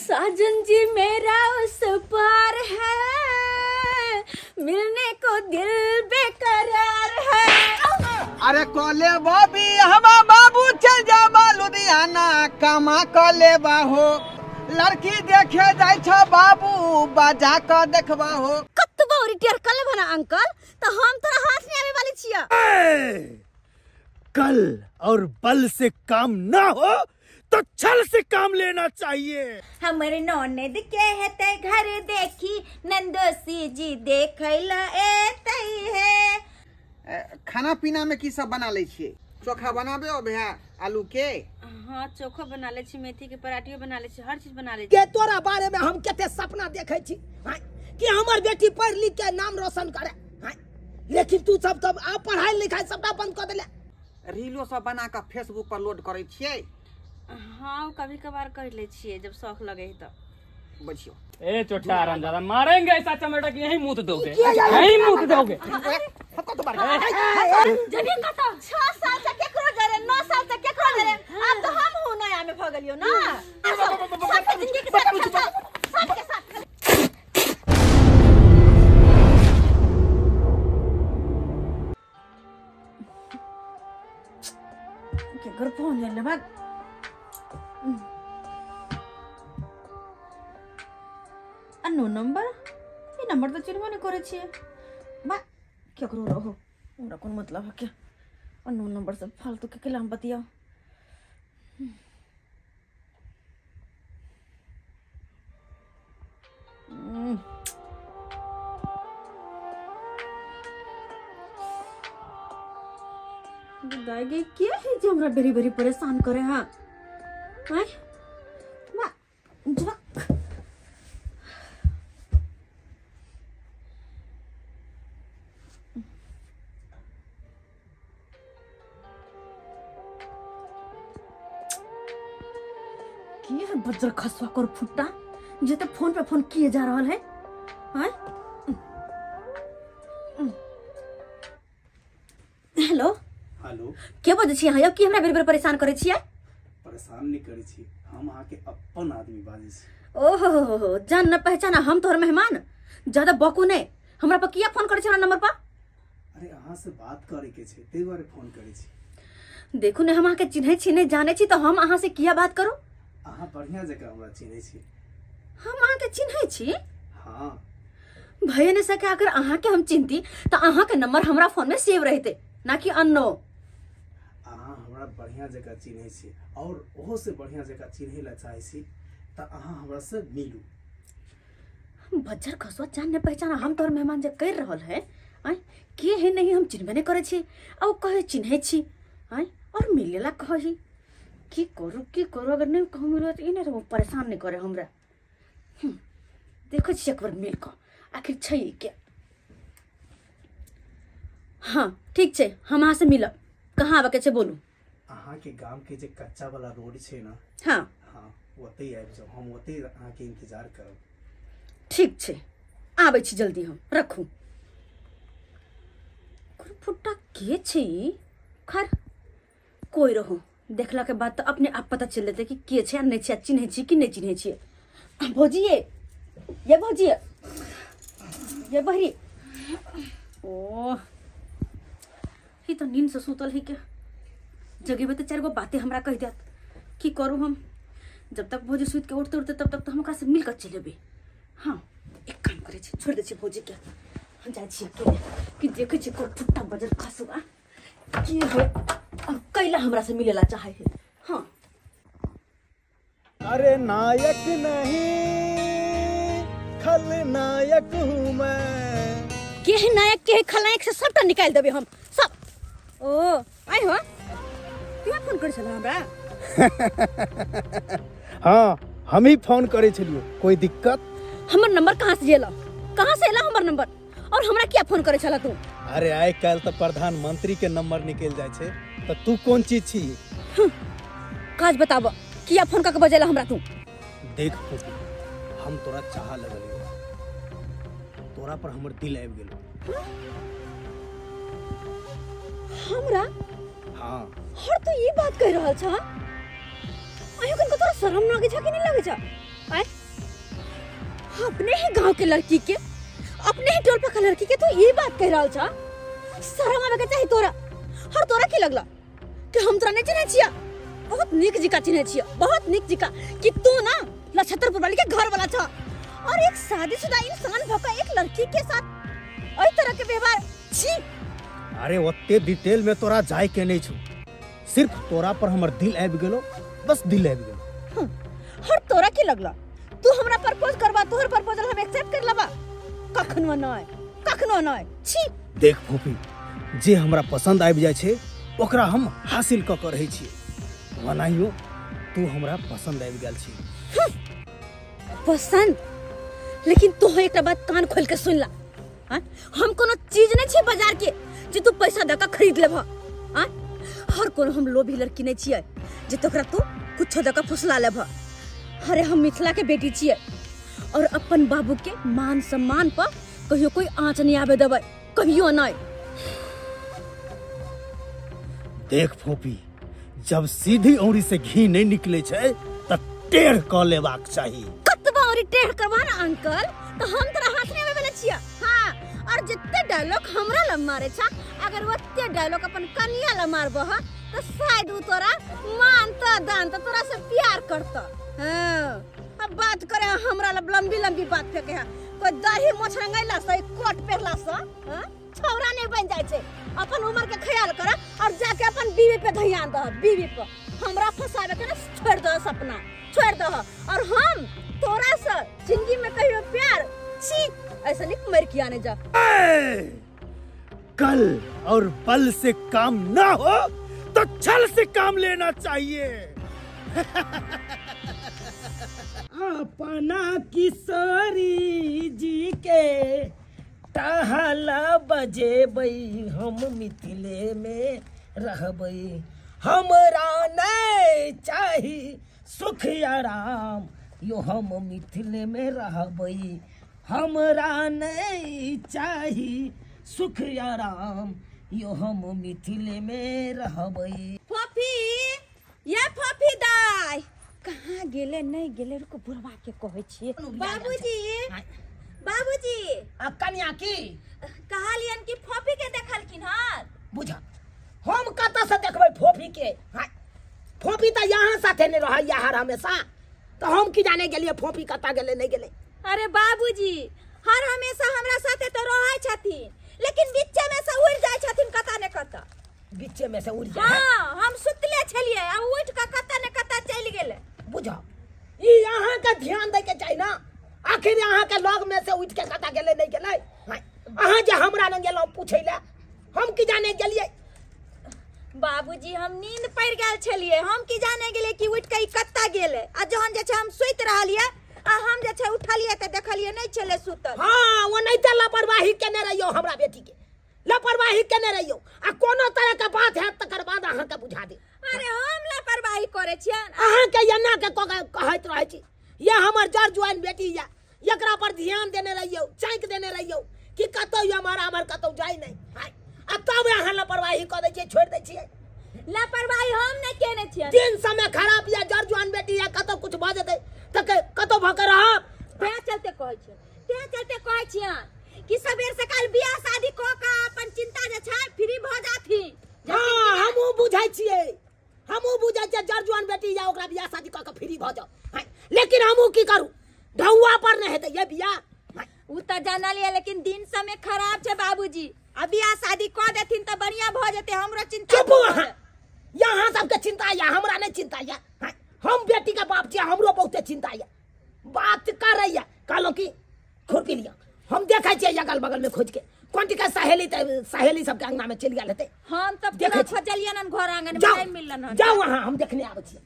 साजन जी मेरा उस पार है, मिलने को दिल बेकरार है। अरे कोले बॉबी हमा बाबू चल जा लुधियाना कमा कले बाहो, लड़की देखे जाय छ बाबू बजा क देखबा हो। कतबो रिटायर कर लेबो ना अंकल तो हम तोरा हाथ नहीं आवे वाली छिया। कल और बल से काम ना हो तो छल से काम लेना चाहिए। हमर ननद के हेते घर देखी नंदोसी जी देखैला एतै है। खाना पीना में की सब बना ले छियै? चोखा बनाबे हो भैया आलू के? हाँ चोखा बना ले छी, मेथी के पराठियो बना ले छी, हर चीज बना ले छी। के तोरा बारे में हम कते सपना देखे छी कि हमर बेटी पढ़ लिख के नाम रोशन करे, लेकिन तू सब तब आ पढ़ाई लिखाई सबटा बंद कर देले। रीलो सब बना के फेसबुक पर लोड करे छियै? हाँ कभी कभार कर ले छियै जब शौक लगे है तब। बचियो ए चोटा आरामजादा, मारेंगे ऐसा चमेटा कि यहीं मुत दोगे, यहीं मुत दोगे। जबी कत 6 साल से केकरो जरे, 9 साल से केकरो जरे, अब तो हम हूं नया में भ गेलियो ना। सबके जिंदगी के साथ सबके साथ। केकर फोन ले भाग। अनो नंबर, ये नंबर तो चिन्हबो नहीं करे छियै। बा केकरो रहो हमरा कोन मतलब है के अनो नंबर से फालतू के केला हम बतियाओ। दाई गे के है जे हमरा बेरी बेरी परेशान करे। हां आय मा जरा के है बज्र खसवा कर फुट्टा जे तो फोन पे फोन किए जा रहा है। हाँ हेलो हेलो, के बजै छी अहाँ? की हमरा बेर बेर परेशान करै छियै? परेशान नहीं करै छी हम, अहाँ के अपन आदमी बाजै छी। ओहो हो हो, जान न पहचाना, हम तोहर मेहमान। ज्यादा बकू नहीं, हमरा पर किया फोन करै छी हमरा नंबर पर? अरे अहाँ से बात करे के छै ताहि दुआरे फोन करै छी। देखू ने हम अहाँ के चिन्है छी नहीं जानै छी तो हम अहाँ से किया बात करू? अहाँ बढ़िया जगह हमरा चिन्है छी। हम अहाँ के चिन्है छी? हाँ भैया ने सके अगर अहाँ के हम चिन्हती तो अहाँ के नंबर हमरा फोन में सेव रहते ना कि अनो। अहाँ हमरा बढ़िया जगह चिन्है छी और ओहो से बढ़िया जगह चिन्है ला चाहै छी त अहाँ हमरा से मिलू। बज्जर खसुआ जान ने पहचाना, हम तोहर मेहमान जे कर रहल है आय के है नहीं हम चिन्हबे नहीं करै छी आ ओ कहे चिन्है छी आय और मिलेला कही। की करू की करू, अगर नहीं कहूँ मिलो तो इन्हें परेशान नहीं करे हमरा। देखो छी एक बार मिल कऽ आखिर छै क्या। हाँ ठीक छै, हम अहाँ से मिलब। कहाँ आबे के छै बोलू? अहाँ के गाम के जे कच्चा वाला रोड छै ना, हाँ हाँ ओतै आबि जाउ, हम ओतै अहाँ के इंतजार करब। ठीक छै आबै छी जल्दी, हम रखू। फुट्टा के छै? खैर कोई रहो, देखला के बाद तो अपने आप पता चल जेतै कि के छै आ नहि छै, चिन्है छी कि नहि चिन्है छियै। भौजी ये भौजी ये बहरी, ओ ही तो नींद से सुतल है के जगेबे तो 4 गो बातें हमरा कह देत। की करू हम, जब तक भौजी सुति के उठते उठते तब तक तो हम ओकरा से मिल कर चलि जेबै। हाँ एक काम करै छी, छोड़ि दै छी भौजी के, हम जाइ छी अकेले कि देखै छी कोन फुट्टा बजर खसुआ की है और कैला हमरा से मिलेला चाहे है। हाँ अरे नायक नहीं खलनायक हूँ मैं। के है नायक के है खलनायक से सबटा निकालि देबै हम सब। ओ आइ हो किया फोन करै छला हमरा? हाँ हम ही फोन करै छलियो, कोई दिक्कत? हमर नंबर कहाँ से एला, कहाँ से एला हमर नंबर और हमरा किया फोन करै छला तू? अरे आइ काल्हि तो प्रधानमंत्री के नंबर निकल जाइ छै त तू कोन चीज छी? काज बताब किया फोन कऽ के बजेला हमरा तू? देख फूफी, हम तोरा चाह लगलियो, तोरा पर हमर दिल आबि गेलो। हमरा? हाँ हर तू ई बात कह रहल छ? आयो कनको तोरा शरम लागे छ कि नहीं लागे छ? आय अपने ही गांव के लड़की के, अपने ही टोल पर के लड़की के तू ये बात कह रहल छा? शरम आवे के चाही तोरा। और तोरा की लगला कि हम तोरा नहीं चिन्है छिया? बहुत नीक जिका चिन्है छिया, बहुत नीक जिका कि तू ना लछतरपुर वाली के घर वाला छा और एक शादीशुदा इंसान भका एक लड़की के साथ एहि तरह के व्यवहार, छी। अरे ओते डिटेल में तोरा जाय के नहीं छु, सिर्फ तोरा पर हमर दिल आबि गेलो, बस दिल आबि गेलो। और तोरा की लगला तू हमरा प्रपोज करबा, तोहर प्रपोजल हम एक्सेप्ट कर लेबा? कखनो नहीं, कखनो नहीं, छी। देख फोफी, जे हमरा पसंद आबि जाय छै ओकरा हम हासिल क के रहै छी, वनाहियो तू हमरा पसंद आबि गेल छी। पसंद? लेकिन तू एकटा बात कान खोल के सुन ला, हम कोनो चीज नहीं छी बाजार के जे तू पैसा दऽ के खरीद लेबह। हर कोनो हम लोभी लड़की नहीं छियै जे तोकरा तू कुछो दऽ के फुसला लेबह। अरे हम मिथिला के बेटी छियै और अपन बाबू के मान सम्मान पर कहियो कोई आँच नहीं आवे देबै, कहियो नहीं। देख फोपी, जब सीधी औरी से घी नहीं निकले छै त टेढ़ क लेबाक चाही। कतबा औरी टेढ़ करबा ना अंकल तो हम तोरा हाथ नहीं आवे वाला छियै। हाँ, और जितने डायलॉग हमरा ल मारे छा, अगर ओते डायलॉग अपन कनिया ल मारबह तो शायद उ तोरा मानता दानता, तोरा से प्यार करता। हाँ, अब बात करे हमरा ल लंबी लंबी बात फेंके है, कोई दाढ़ी मोछ रंगैला से कोट पहनला से हां छौरा नहीं बन जाय छै। अपन उम्र के ख्याल कर और जाके अपन बीवी पे ध्यान दह, बीवी पर हमरा फसावे के ना छोड़ दह, सपना छोड़ दह। और हम तोरा से जिंदगी में कहियो प्यार छी ऐसा नहीं मर किया नहीं जा। कल और बल से काम ना हो तो छल से काम लेना चाहिए। अपना किशोरी जी के टहला बजेबै, हम मिथिले में रहबै, हमरा नहीं चाही सुख आराम, यो हम मिथिले में रहबै, हमरा नहीं चाही सुख आराम, यो हम मिथिले में रहबै। फोफी, ये फोफी दाई कहाँ गेले? नहीं गेले, रुको बुढ़वा के कहै छियै। बाबूजी, बाबूजी। आ कन्या की कहलियन कि फोफी के देखलखिन हन? बुझ हम कतऽ से देखबै फोफी के? फोफी तऽ यहाँ साथे नहीं रहै यहाँ हमेशा, तो हम की जाने गेलियै फोफी कतऽ गेलै नहीं गेलै। अरे बाबूजी, हर हमेशा हमरा साथे तो रहै छथिन, लेकिन बीचे में से उड़ जाय छथिन कतऽ ने कतऽ। बीचे में से उड़ जाय? हाँ, हम सुतले छलियै आ उठ के कतऽ ने कतऽ चलि गेलै। बुझ ई अहाँ के ध्यान दै के चाही ना, आखिर अहाँ के लग में से उठ के कतऽ गेलै नहीं गेलै। अहाँ जे हमरा लग गेलहुँ पूछै लए, हम की जाने गेलियै? बाबूजी हम नींद पड़ि गेल छलियै, हम की जाने गेलियै कि उठ के ई कतऽ गेलै। आ जहन जे छै हम सुति रहलियै आ हम जे छै उठलियै तऽ देखलियै नहि छलै सुतल। हाँ, ओ नहि तऽ लापरवाही केने रहियौ, हमरा बेटी के लापरवाही केने रहियौ, आ कोनो तरह के बात हैत तकर बाद अहाँके बुझा देब। अरे हम लापरवाही करै छियै? अहाँके एना के कहैत रहै छी, ये हमर जर जुआन बेटी ये, एकरा पर ध्यान देने रहियौ, चाँकि देने रहियौ कि कतौ हमर हमर कतौ जाय नहि। आ तब अहाँ लापरवाही कऽ दै छियै, छोड़ि दै छियै। लापरवाही हम नहि केने छियै। दिन समय खराब ये, जर जुआन बेटी ये, कतौ कुछ भऽ जेतै तऽ कतौ भऽ के रहब। तें चलते कहै छियै, तें चलते कहै छियै कि सबेर सकाल बियाह शादी कऽ के अपन चिंता जे छै फ्री भऽ जाथिन। हाँ, हमहूँ बुझै छियै, हमहूँ बुझै छियै जर जुआन बेटी या ओकरा बियाह शादी कऽ के फ्री भऽ जाउ, लेकिन हमहूँ की करू, ढौआ पर नहि हेतै ये बियाह। उ तऽ जानलियै, लेकिन दिन समय खराब छै बाबूजी, आ बियाह शादी कऽ देथिन तऽ बढ़िया भऽ जेतै, हमरो चिंता। चुप अहाँ, यहाँ सबके चिंता या हमरा नहि चिंता या, हम बेटी के बाप छियै, हमरो बहुते चिंता या। बात करैया कहलहुँ कि खुरपी लिअ, हम देखै छियै अगल बगल में खोज के, कोन के सहेली सहेली सबके अंगना में चलि गेल हेतै। हम तऽ पूरा खोजलियन हन, घर आंगन में नहि मिललन हन। जाउ अहाँ, हम देखने आबै छियै।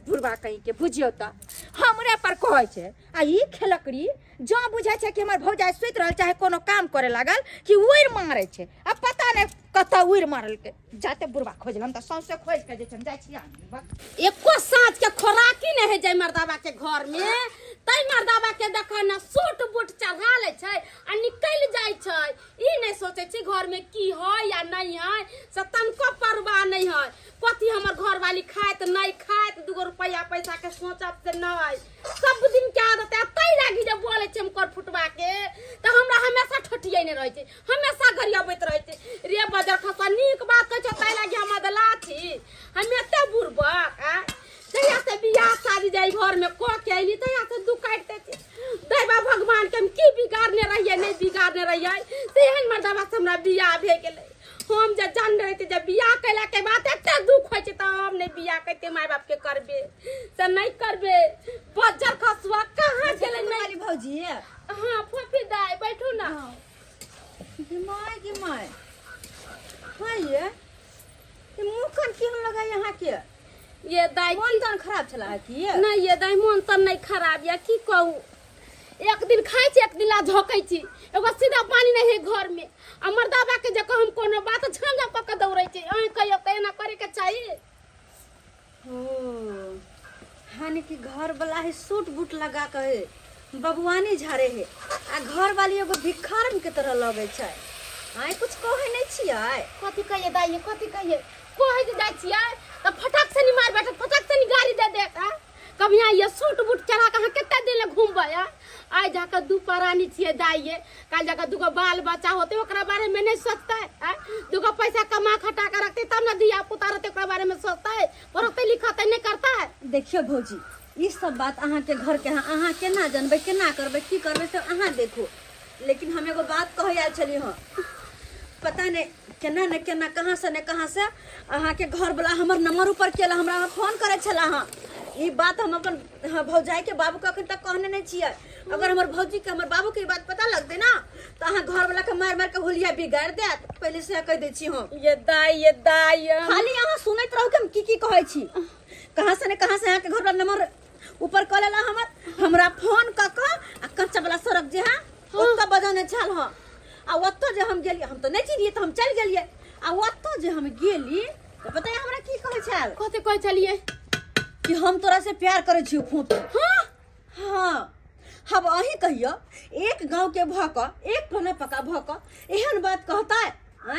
बुढ़वा कहीं के बुझियौ तऽ हमरे पर कहै छै। आ ई खेलकड़ी जँ बुझै छै कि हमर भौजाइ सुति रहल चाहे कोनो काम करे लागल कि उड़ि मारै छै, आ पता नहि कतऽ उड़ि मारलकै। जाते बुढ़वा खोजल, हम तऽ सौंसे खोजि के जे छै जाइ छियै। एको साँझ के खोराकी नहि होइ जाइ मर्दाबा के घर में, तै मर्दाबा के देख न सूट बूट चढ़ा लै छै आ निकलि जाइ छै। ई नहि सोचै छै घर में की है या नहीं है, से तनको परवाह नहीं है। कथी हमर घरवाली खाइत नहीं खाइत, दूगो रुपया पैसा के सोचब से नहीं सब दिन के आदत है तै लागी जे बोले छै हम कर फुटवा के त हमरा हमेशा ठोटियने रहै छै हमेशा गरियाबैत रहै छै रे बजर खसुआ नीक बात कहै छै तै लागी हम अदला छी हम एते बुरबक आ जहिया से बियाह शादी जाय घर में क के अइली तहिया से दुख काटि दै छै दैबा भगवान के हम की बिगाड़ने रहियै नहीं बिगाड़ने रहियै से एहन मर्दबा से हमरा बियाह भे गेलै हम जे जान रहे जे बियाह कैला के बाद एते दुख होइ छै त हम नहीं बियाह करते माय बाप के करबे से नहीं करबे बजर खसुआ कहाँ गेलै नहीं भौजी हां फूफी दाई बैठू ना my के my हां ये मुंह कान केहन लगा यहाँ के ये दाई मन तन खराब छला है की नहीं ये दाई मन तन नहीं खराब या की कहू एक दिन खाइ छी एक दिन ला झोकै छी एगो सीधा पानी नहीं है घर में आ मर्दाबा के जे हम कोनो बात झाम झाम कऽ के दौड़ै छै अहीं कहियो त एना करे के चाही हो हानि कि घर वाला है सूट बूट लगा के बबुआनी झाड़े है आ घर वाली एगो भिखारन के तरह लगै छै आइ कुछ कहै नहीं छियै कथी कहिए दाई कथी कहिए कहै जे जाइ छियै त फटाक से नी मार बैठत फटाक से नी गाड़ी दे देत आ कभी यहाँ ये सूट बूट चढ़ा के अहाँ कते दिन ले घूमबै आइ जाके दू प्राणी छियै दाइये काल्हि जाके दूगो बाल बच्चा होते ओकरा बारे में नहीं सोचतै दूगो पैसा कमा खटा के रखते तब ना धिया पुता रहते ओकरा बारे में सोचतै पढ़तै लिखतै नहीं करतै देखियो भौजी ई सब बात अहाँ के घर के अहाँ केना जानबै केना करबै की करबै से अहाँ देखो लेकिन हम एगो बात कहै आयल छली हँ पता नहीं केना ने केना कहाँ से ने कहाँ से अहाँ के घर वाला हमर नंबर ऊपर केला हमरा फोन करै छला हँ ई बात हम अपन भौजाई के बाबू के अखन तक कहने नहीं छियै अगर हमर भौजी के हमर बाबू के ई बात पता लगतै ना तो अहाँ घर वाला के मार मार के हुलिया बिगाड़ देत पहले से कह दै छी हम ये दाई खाली अहाँ सुनैत रहू कि हम की की कहै छी कहाँ से ने कहाँ से अहाँ के घर वाला नंबर ऊपर कऽ लेला हमर हमरा फोन कऽ कऽ आ कच्चा वाला सड़क जे है ओतऽ बजौने छल हँ आ ओतऽ जे हम गेलियै हम तऽ नहीं चिन्हियै तऽ हम चलि गेलियै आ ओतऽ जे हम गेली तऽ पता हमरा की कहै छल कथी कहै छलियै कि हम तोरा से प्यार करै छियौ फूफी हाँ हाँ हम अहीं कहियो एक गांव के भऽ कऽ एक टोना पका भऽ कऽ एहन बात कहता है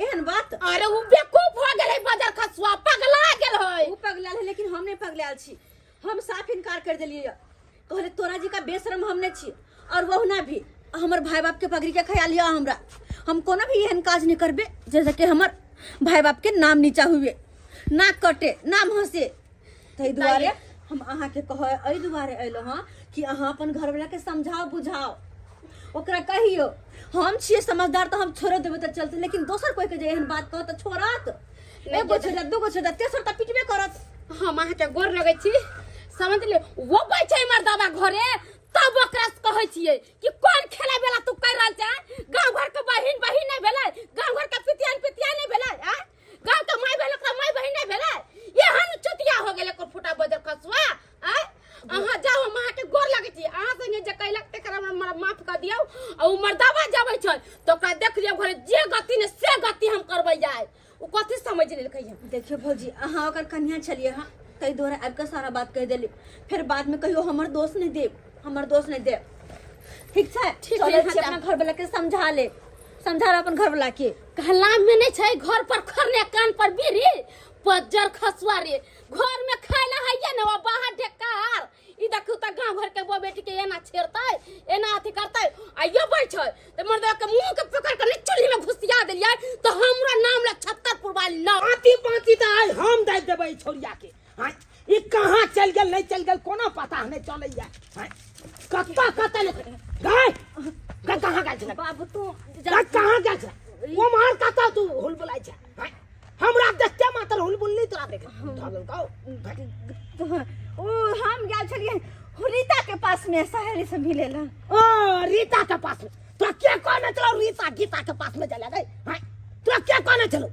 एहन बात अरे उ बेवकूफ हो गेलै बजर खसुआ पगला गेल है उ पगलाल है लेकिन हम नहीं पगलाल छी हम साफ इनकार कर देलियै कहले तोरा जी का बेशरम हम नहीं छी और वहुना भी हमर भाई बाप के पगड़ी के ख्याल यऽ हमरा हम कोनो भी एहन काज नहीं करबे जैसे कि हमर भाई बाप के नाम नीचा हुए ना कटे नाम हंसे ताहि दुआरे हम अहाँ के कह एहि दुआरे अयलहुँ हँ कि अहाँ अपन घरवाला के समझाओ बुझाओ ओकरा कहियो हम छियै समझदार तऽ हम छोड़ो देबै तऽ चलते लेकिन दोसर कोई के जे एहन बात कहत तऽ छोड़त एगो छोड़त दूगो छोड़त तेसर तऽ पिटबे करत हम अहाँ के गोर लगै छी समझ ले वो बैठे मर्दाबा घरे तब ओकरा से कहै छियै कि कोन खेला बेला तू कर रहल छै गांव घर के बहिन बहिन नहीं भेलै गांव घर के पितियान पितियान नहीं भेलै आ गांव के माय भेलै ओकरा माय बहिन नहीं भेलै एहन चुतिया हो गेलै को फुटा बजर खसुआ आ अहाँ जाओ हम अहाँ के गोर लगै छी अहाँ संगे जे कैलक तेकर हमरा माफ कर दियौ आ उ मर्दाबा जाबै छै तऽ ओकरा देख लियौ घरे जे गति ने से गति हम करबै जाय उ कथी समझ लेलकै हन देखियो भौजी अहाँ ओकर कन्या छलियै हँ ताहि दुआरे आबि कऽ सारा बात कहि देली फेर बाद में कहियो हमर दोष नहीं देब हमर दोष नहीं देब ठीक छै ठीक चलै है, छी अपना घरवाला के समझा ले समझा ले अपन घरवाला के कहला में नहीं छै घर पर खरने कान पर बीड़ी बजर खसुआ रे घर में खाइला है या ना बाहर ढेकार ई देखू त गांव घर के बो बेटी के एना छेड़तै एना अथी करतै आ यो बैठै त मर्दा के मुंह के पकड़ के ने चुल्ही में घुसिया देलियै त हमरा नाम ला छत्तरपुर वाली ना पाती पाती त आइ हम दे देबै छोरिया के हां ई कहां चल गेल नहीं चल गेल कोनो पता नहीं चलैया हां कत्ता कत्ता ले गाय गा कहां गेल छले बाबू तू गा कहां गेल छले ओ मार कत्ता तू हुल बुलाइ छ हमरा देखते मात्र हुल बुलली तोरा देख धगल गाओ ओ हम गेल छलियै रीता के पास में सहेली से मिलेला ओ रीता के पास में तोरा के कहने चलो रीता गीता के पास में चला गई हां तोरा के कहने चलो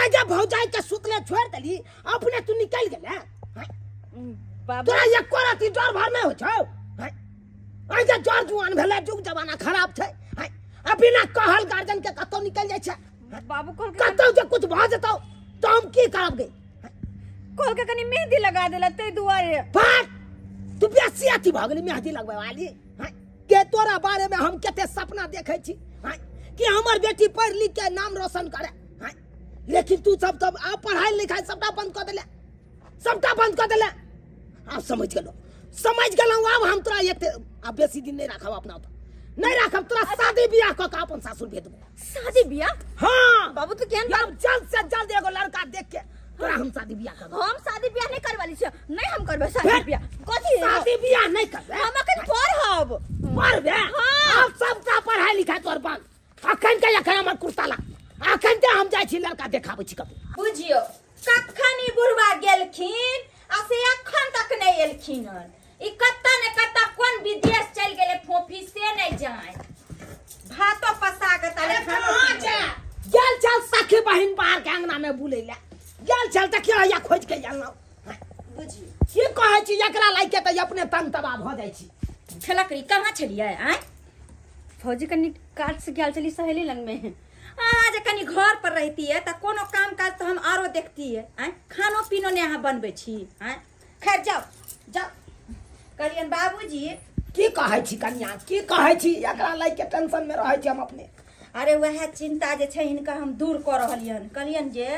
आज जब भौजाई के सुतले छोड़ देली अपने तू निकल गेले हां बाबू तोरा एको राति डर भर नहीं हो छौ हां आज जब जर जुआन भेले जुग जमाना खराब छै हां आ बिना कहल गार्जियन के कतौ निकल जाइ छै बाबू कहल कतौ जे कुछ भ जेतौ तो हम की करब गे कहल के कनी मेहंदी लगा देला तै दुआरे भाग तू बेसी अथी भ गेली मेहंदी लगबै वाली हां के तोरा बारे में हम कते सपना देखै छी हां कि हमर बेटी पढ़ लिख के नाम रोशन करे हां लेकिन तू सब तब आ पढ़ाई लिखाई सबटा बंद कर देले सबटा बंद कर देले आब समझ गेलहुँ, समझ गेलहुँ। आब हम तोरा एते आब बेसी दिन नहीं राखब अपना ओतऽ, नहीं राखब तोरा। शादी बियाह कऽ के अपन सासुर भेज देबो। शादी बियाह? हाँ बाबू तू केहन यार, जल्द से जल्द एगो लड़का देख के तोरा हम शादी बियाह करब। हम शादी बियाह नहीं करवाली छियै, नहीं हम करबै शादी बियाह। कथी शादी बियाह नहीं करबै? हम अखन पढ़ब। पढ़बे? हाँ। आब सबटा पढ़ाई लिखाई तोहर बंद। अखन के अखन हमर कुर्ता ला, अखन के हम जाइ छी लड़का देखाबै छी कतौ। बुझियो कखन ई बुढ़वा गेलखिन आ से अखन तक नहीं एलखिन हन। ई कत्ता ने कत्ता कोन विदेश चलि गेलै फोफी से नहीं जाए। भातो पसा के ताले खानो गेल चल सखी बहिन बाहर के अंगना में बुलै ले गेल चल, देखियो या खोज के आनलहुँ। बुझियो की कहै छी एकरा लाइक के तऽ अपने तंग तबाह भऽ जाइ छी। खेलकरी कहाँ छलियै आँय? फौजी कनी काज से गेल छली सहेली लग में। आज कनी घर पर रहती है तऽ कोनो काम काज तऽ हम आरो देखती है। आँय खानो पीनो ने अहाँ बनबै छी? आँय खैर जाओ जाओ। कहलियन बाबूजी की कहै छी कनिया, की कहै छी? एकरा लाइक के टेंशन में रहै छी हम अपने। अरे वएह चिंता जे छै हिनका हम दूर कऽ रहलियन। कहलियन जे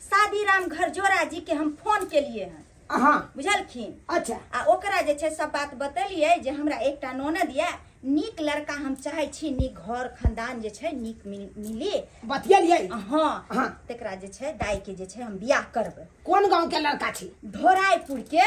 शादी राम घर जोड़ा जी के हम फोन केलिए हन। हाँ बुझलखिन? अच्छा। आ ओकरा जे छै सब बात बतेलियै जे हमरा एकटा ननद यऽ, नीक लड़का हम चाहै छी, नीक घर खानदान जे छै नीक मिली। बतियलियै? हाँ हाँ। तकरा जे छै दाई के जे छै हम बियाह करबै। कोन गांव के लड़का छी? ढोराईपुर के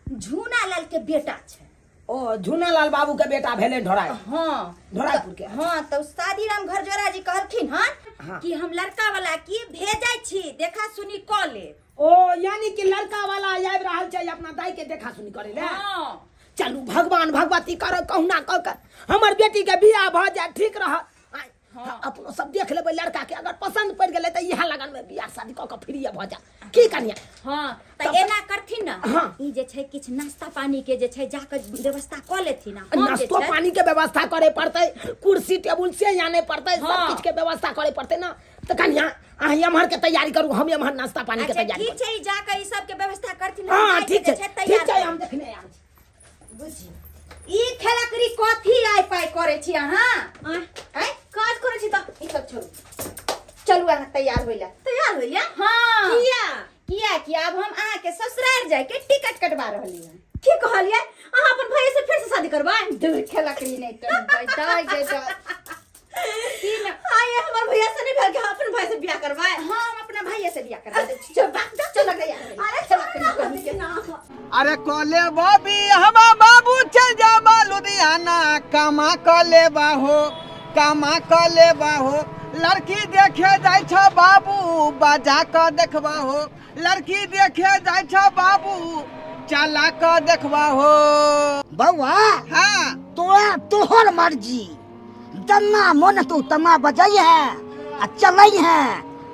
झूना लाल के बेटा छै। ओ झूना लाल बाबू के बेटा भेलै ढोराई? हाँ ढोराईपुर के। हाँ तो शादी राम घर जोड़ा जी कहलखिन हन हाँ। कि हम लड़का वाला की भेजै छी देखा सुनी कऽ ले। ओ यानी कि लड़का वाला आबि रहल छै अपना दाई के देखा सुनी करे ले। हाँ चलू भगवान भगवती करो कहुना कह के हमर बेटी के बियाह भऽ जाए ठीक रहत। हाँ। अपनो सब देख लेबै लड़का के, अगर पसंद पड़ि गेलै तऽ इएह लगन में बियाह शादी कऽ के फ्री भऽ जाए। की कनिया? हाँ तऽ एना करथिन ना। हाँ। ई जे छै किछु नाश्ता पानी के जे छै जाके व्यवस्था कऽ लेथिन। हम जे नाश्तो छै पानी के व्यवस्था करे पड़तै, कुर्सी टेबुल से आने पड़तै, हाँ। सब किछु के व्यवस्था करे पड़तै ना। तऽ कनिया अहाँ एम्हर के तैयारी करू, हम एम्हर नाश्ता पानी के अच्छा तैयारी ठीक छै, जाके ई सब के व्यवस्था करथिन। हाँ दाई के ठीक छै, जे ठीक तैयार छै, हम देखने आबै छी। बुझी ई खेलकरी कथी आइ पाइ करै छी अहाँ? आँय काज करै छी तऽ ई सब छोड़ू, चलू अहाँ तैयार होइला। तैयार होइला? हाँ। किया? किया कि आब हम अहाँ के ससुराल जाय के टिकट कटवा रहली हन। की कहलियै? अहाँ अपन भैया से फिर से शादी करबै? दूर खेलकरी नहीं तो बैठा के जा। की ना आये हमर भैया से नहीं भेल के अपन भाई से बियाह करबै? हाँ हम अपना भैया से बियाह करबै। चल चल तैयार होइला। अरे चल के ना। अरे कले बबी हमा बाबू चल जाबा लुधियाना, कमा कले बाहो कमा कले बाहो, लड़की देखे जाइ छ बाबू बजा क देखबा हो, लड़की देखे जाइ छ बाबू चला क देखबा हो। बौआ हाँ तोरा तोहर मर्जी, जना मन तू तना बजै है आ चलै है,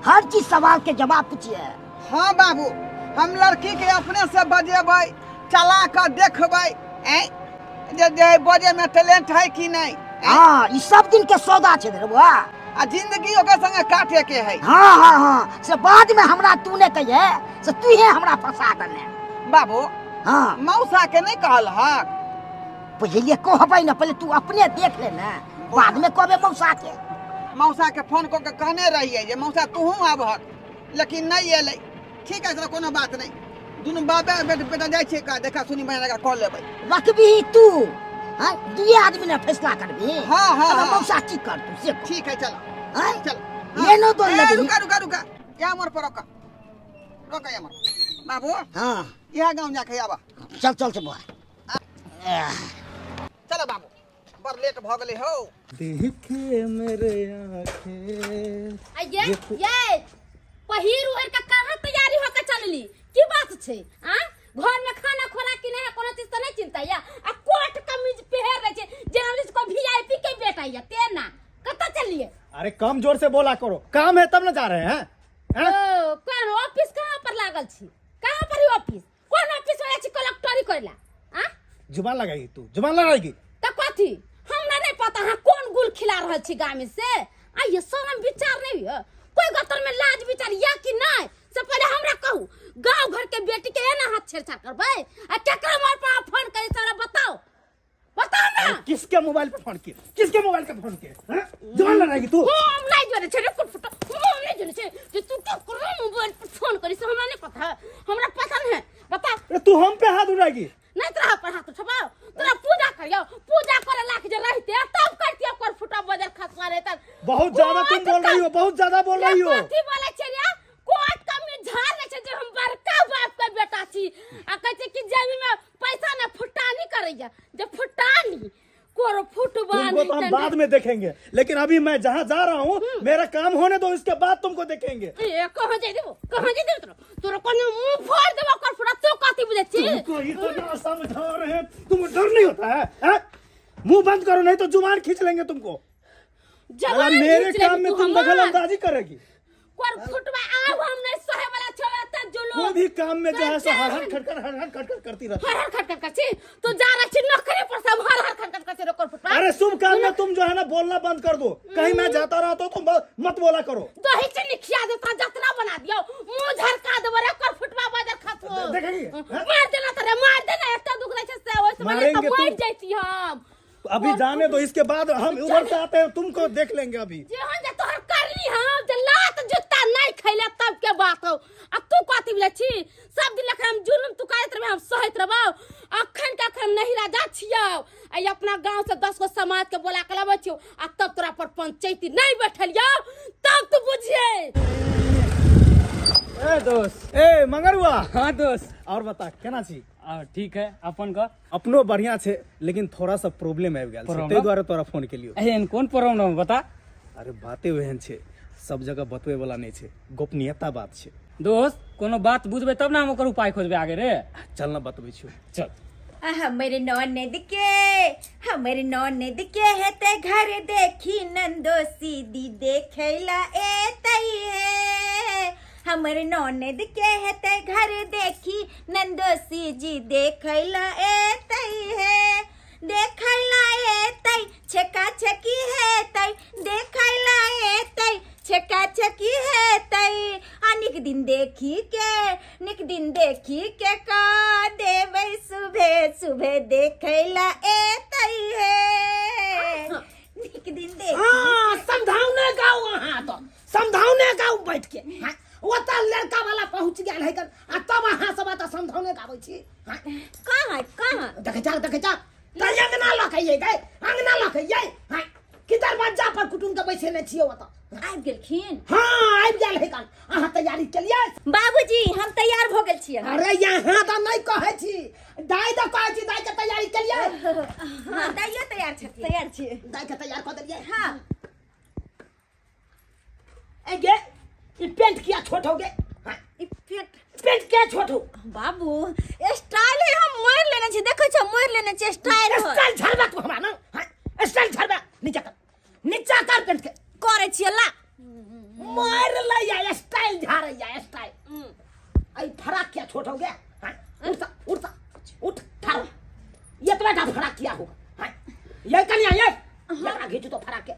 हर चीज सवाल के जवाब पूछिए। हाँ बाबू हम लड़की के अपने से बजेबै, चला क देखबै जे जे बजे में टैलेंट है कि नहीं। हाँ ई सब दिन के सौदा छै रे बौआ, आ जिंदगी ओकर संगे काटे के है। हाँ हाँ हाँ से बाद में हमरा तू ने कहिए से तू ही हमरा फंसा देने बाबू। हाँ मौसा के नहीं कहल हक? पहिले कहबै ना, पहले तू अपने देख ले ना, बाद में कहबे मौसा के। मौसा के फोन कऽ के कहने रहिए जे मौसा तूहू आबहक, लेकिन नहीं एलै। ठीक है सर कोनो बात नहीं, दुनू बाबे बेटा जाइ छियै का देखा सुनी बना कऽ लेबै। रखबी तू? हाँ दुए आदमी ने फैसला करबी। हाँ हाँ हाँ मौसा की कर तू से ठीक है चलो हाँ चलो लेनो दो लगी। रुका रुका रुका यहाँ मोर पर रोका रोका यहाँ मोर बाबू। हाँ यहाँ गाँव जाके आबा। चल चल चल बुआ चलो बाबू बड़ लेट भ गेलै हो। देखे मेरे आंखें आये ये पहिर उहर के कहाँ तैयारी होके चलली? की बात छै? आ घर में खाना खोरा कि नहीं है कोनो चीज तो नहीं चिंता या आ कोट कमीज पहर रहे छै जेना को वीआईपी के बेटा या तेना कत चलिए? अरे कम जोर से बोला करो, काम है तब ना जा रहे हैं। हैं? ओ कोन ऑफिस कहाँ पर लागल छी? कहाँ पर ही ऑफिस? कोन ऑफिस वाला छी कलेक्टरी करेला? आ जुबान लगाएगी तू, जुबान लगाएगी त कथी? हमरा नहीं पता हां कोन गुल खिला रहल छी गाम से। आ ये शरम विचार नहीं है कोई गतर में लाज विचार या कि नहीं से पहले हमरा कहू। गांव घर के बेटी के एना हाथ छेड़छाड़ करबै आ केकरा मोबाइल पर फोन करी सारा बताओ बताओ ना। किसके मोबाइल पे फोन किए, किसके मोबाइल पे फोन किए? हैं जुबान लगाएगी तू? हम नहीं जोरे छे रे कुटफुट, हम नहीं जोरे छे जे तू केकरा मोबाइल पर फोन करी से हमरा नहीं पता है, हमरा पता नहीं है। बता अरे तू हम पे हाथ उठाएगी? नहीं तोरा पर हाथ उठबाओ तोरा पूजा करियो पूजा करे लाख जे रहते तब करतियो कर फुटा बजर खसवा रे तब। बहुत ज्यादा तुम बोल रही हो, बहुत ज्यादा बोल रही हो। कथी बोले छै रे? कोट कम में झाड़ ले छै जे हम बड़का बाप के बेटा छी आ कहै छै कि जेबी में पैसा न फुटानी करैया जे फुटानी कोरो फुटबा। तुमको तो हम बाद में देखेंगे, लेकिन अभी मैं जहाँ जा रहा हूँ मेरा काम होने दो, इसके बाद तुमको देखेंगे। ए कहाँ जाय देबो, कहाँ जाय देबो? तोरा कोने मुंह फोड़ देबो कर फुटा। तो कथी बुझै छी? तुमको इतना समझा रहे हैं, तुमको डर नहीं होता है, है? मुंह बंद करो नहीं तो जुबान खींच लेंगे तुमको। मेरे काम में तुम दखल अंदाजी करेगी। कर फुटवा आव हम नहीं सहे वाला छवे त जुलूम। कोई भी काम में जो है सो हर हर खटखट करती रहती। हर हर खटखट करছি तू जा रहा छी नौकरी पर सब हर हर खटखट करছি रे कर फुटवा। अरे शुभ काम में तुम जो है ना बोलना बंद कर दो, कहीं मैं जाता रहा तो तुम मत बोला करो। दही चीनी खिया देता जतरा बना दियो मुंह झरका देबो रे कर फुटवा बाजार खसो। देखेंगे मार देना त रे मार देना एकटा दुख रहै छै से ओइ से त मर जैती हम। अभी जाने दो, इसके बाद हम उधर से आते हैं तुमको देख लेंगे। अभी जे हम जे तोहर करली हम जे लात जूता नहीं खैले तब के बात हो। आ तू कथी बोले छी? सब दिन लख हम जुलुम तू करैत रहबे हम सहैत रहबौ। अखन के अखन नहीं राजा छियौ आ अपना गांव से 10 गो समाज के बोला के लाबै छियौ आ तब तोरा पर पंचायती नहीं बैठलियौ तब तू बुझिए। ए दोस्त, ए मंगरुआ। हाँ दोस्त, और बता केना छी? ठीक है, अपन का? अपनो बढ़िया छे, लेकिन थोड़ा सा प्रॉब्लम आबि गेल छै, ताहि दुआरे तोरा फोन केलियो। एहन कोन प्रॉब्लम बता? अरे बाते ओहन छै, सब जगह बतबै वाला नहीं छै, गोपनीयता बात छै। दोस्त कोनो बात बुझबै तब ना हम ओकर उपाय खोजबै आगे रे। चल ना बतबै छियो, चल। हमर ननद के, हमर ननद के हेते घर देखी नंदो सीधी देखैला एतै हे। हमर ननद के हेते घर देखी नंदोसी जी देखैला एतै हे। देखैला एतै छेका छेकी हेतै, देखैला एतै छेका छेकी हेतै। आ निक दिन देखी के, निक दिन देखी के का देबै सुबह सुबह देखैला एतै हे। निक दिन देखी। हाँ समझाउने गाओ, अहाँ तो समझाउने गाओ बैठ के। ओतऽ लड़का वाला पहुंच गेल है आ तब अहाँ सब एतऽ समझौने गाबै छी। कहाँ कहाँ? देखै जा, देखै जा, तऽ अंगना लऽ के अइयै गै, अंगना लऽ के अइयै। हाँ कि दरवाजा पर कुटुम के बैसेने छियै ओतऽ। आबि गेलखिन? हाँ आबि गेल है। अहाँ तैयारी केलियै? बाबूजी हम तैयार भऽ गेल छियै। अरे यहाँ तऽ नहि कहै छी, दाइ तऽ कहै छी। दाइ के तैयारी केलियै? हाँ दाइयो तैयार छथिन। तैयार छियै। दाइ के तैयार कऽ देलियै? हाँ। ए गे, ई पेंट किया छोट हो गए? ई पेंट पेंट किया छोट हो? बाबू स्टाइल है, हम मोड़ लेने छी, देखै छ मोड़ लेने छी स्टाइल हो। स्टाइल झरबा तू हमरा ना। हां स्टाइल झरबा, नीचा कर, नीचा कर पेंट के करै छी ला मार ले या स्टाइल झारै या स्टाइल। आई फराक किया छोट हो गया? हां उठ उठ उठ ठहर, ये तो बेटा फराक किया होगा। हां ये कनिया ये एकरा घीचू तो फराक के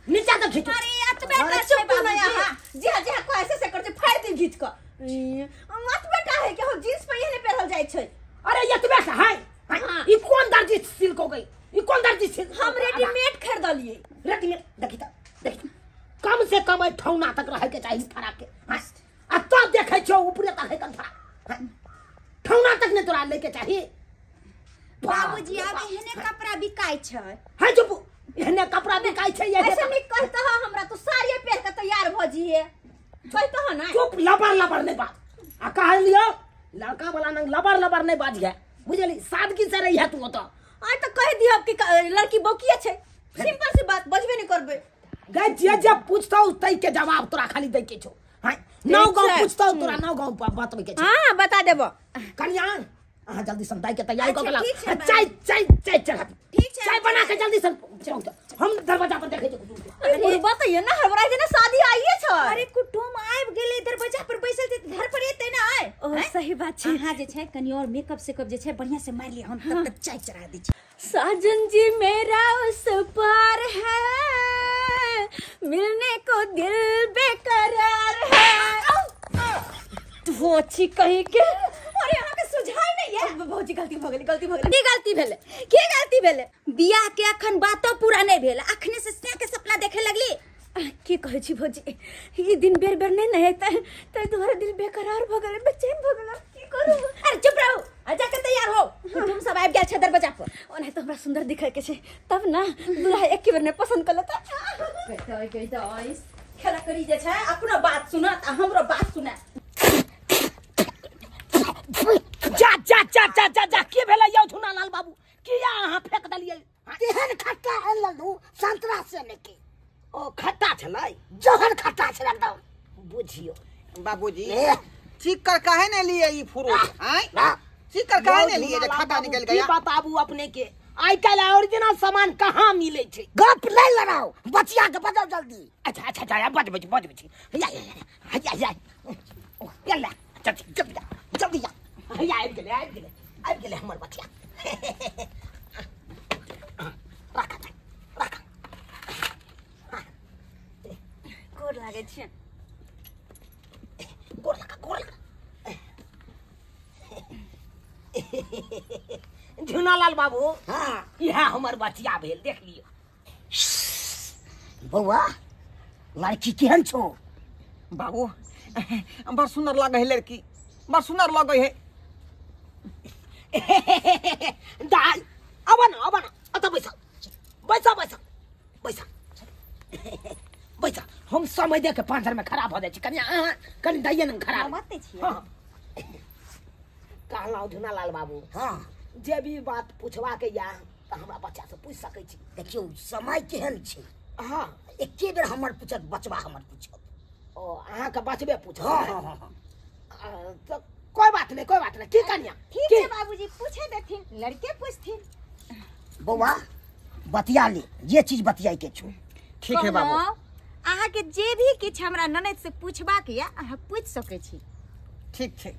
नीचा तक घीचू। अरे यार तो बेटा चुप ना यहाँ जी हां जी हां को ऐसे से कर फाड़ दे घीच क। मत बेटा है कि हम जींस पहिने पहनल जाय छै। अरे ये तो बेटा है, ई कोन दर्जी सिल्क हो गई, ई कोन दर्जी सिल्क? हम रेडीमेड खरीदलिए। रेडीमेड देखी त देखी, कम से कम ए ठौना तक रहे के चाही फराक के। हां आ तब देखै छौ ऊपरे तक है कन फराक, ठौना तक ने तोरा लेके चाही। बाबूजी आब एहने कपड़ा बिकाय छै। है चुप, एहने कपड़ा बिकाय छै। ऐसे नहीं कहता है हमरा, तू साड़ी पहन के तैयार भ जिए कहता है ना। चुप, लबर लबर नहीं बात आ कहलियो लड़का वाला नंग लबर लबर नहीं बाज है, बुझली? सादगी से रही है तू तो। आ तो कह दियो कि लड़की बौकिया छै, सिंपल सी बात, बजबे नहीं करबे। गए जे जे पूछतौ तै के जवाब तोरा खाली दै के छौ। हां नौ गांव पूछतौ तोरा नौ गांव बतबै के छौ। हां बता देबो। कन्या अहाँ जल्दी से दाई के तैयारी क के ला। चाय चाय चाय चढ़ा, ठीक छै, चाय बना के जल्दी से पहुंच, हम दरवाजा पर देखै छी कुटुम के। अरे बताइए ना, हमरा जेना शादी आइए छै। अरे कुटुम आबि गेलै, दरवाजा पर बैसल छै, घर पर एतै ना आय। ओ सही बात छै। अहाँ जे छै कनी और मेकअप सेकअप जे छै बढ़िया से मारि लिअ, हम तब तक चाय चढ़ा दै छी। साजन जी मेरा उस पार है, मिलने को दिल बेकरार है। वो अच्छी कहीं के। अरे अहाँ के सुझाई नहीं है। भौजी गलती भ गेलै, गलती भ गेलै। की गलती भेलै? की गलती भेलै? बियाह के अखन बातो पूरा नहीं भेल, अखने से स्नेह के सपना देखे लगली। की कहै छी भौजी, ई दिन बेर बेर नहीं न हेतै, तै दुआरे दिल बेकरार भ गेलै, बेचैन भ गेलै। करू। अरे चुप रहू आ जाके तैयार हो, कुटुम सब आबि गेल छै दरवाजा पर। ओना तो हमरा सुंदर दिखै के छै तब ना दूल्हा एक बेर ने पसंद कर लेता। कहि दइ खेला करी जे छै अपनो बात सुनत आ हमरो बात सुनत। जा जा जा जा जा जा की भेलै यौ झुनालाल बाबू, किया अहाँ फेक देलियै? तेहन खट्टा आनलहुँ संतरा से लेके। ओ खट्टा छलै? जहर खट्टा छलै एकदम। बुझियो बाबूजी चिक्कर काहे ने लिए ई फ्रूट? आय चिक्कर काहे ने लिए जे खट्टा निकल गया? की बताबू अपने के, आइ काल्हि ओरिजिनल सामान कहाँ मिलै छै। गप नहीं लड़ाओ, बचिया के बजाओ जल्दी। अच्छा अच्छा अच्छा बजबै छी बजबै छी। या या या या या जल्दी जल्दी जल्दी या। हैया आबि गेलै आबि गेलै आबि गेलै हमर बचिया। राख राख। गोर लागै छियै। गोर लगा गोर लगा। झुनालाल बाबू हाँ इएह हमर बचिया भेल, देख लियौ। बौआ लड़की केहन छौ? बाबू बड़ सुंदर लगै है लड़की, बड़ सुंदर लगै है। दाइ आब न आब न अतऽ बैसा बैसा बैसा बैसा बैसा। हम समय दे के पाँजर में खड़ा भऽ जाइ छी। कनि अहाँ कनि दैये ने खड़ा। हाँ कहलहुँ झुनालाल बाबू हाँ जे भी बात पूछबाके या तऽ हमरा बच्चा से पूछि सकै छी। देखियौ समय केहन छै। हाँ एके बेर हमर पूछत बचबा हमर पूछत। ओ अहाँके बचबे पूछत? हाँ हाँ हाँ। तऽ कोई बात नहीं कोई बात नहीं। की कनिया ठीक छै बाबूजी, पूछे देथिन लड़के पूछथिन। बौआ बतिया ले जे चीज बतियाई के छौ। ठीक है बाबू। अहाँ के जे भी किछु हमरा ननद से पूछबाक या अहाँ पूछि सकै छी। ठीक छै।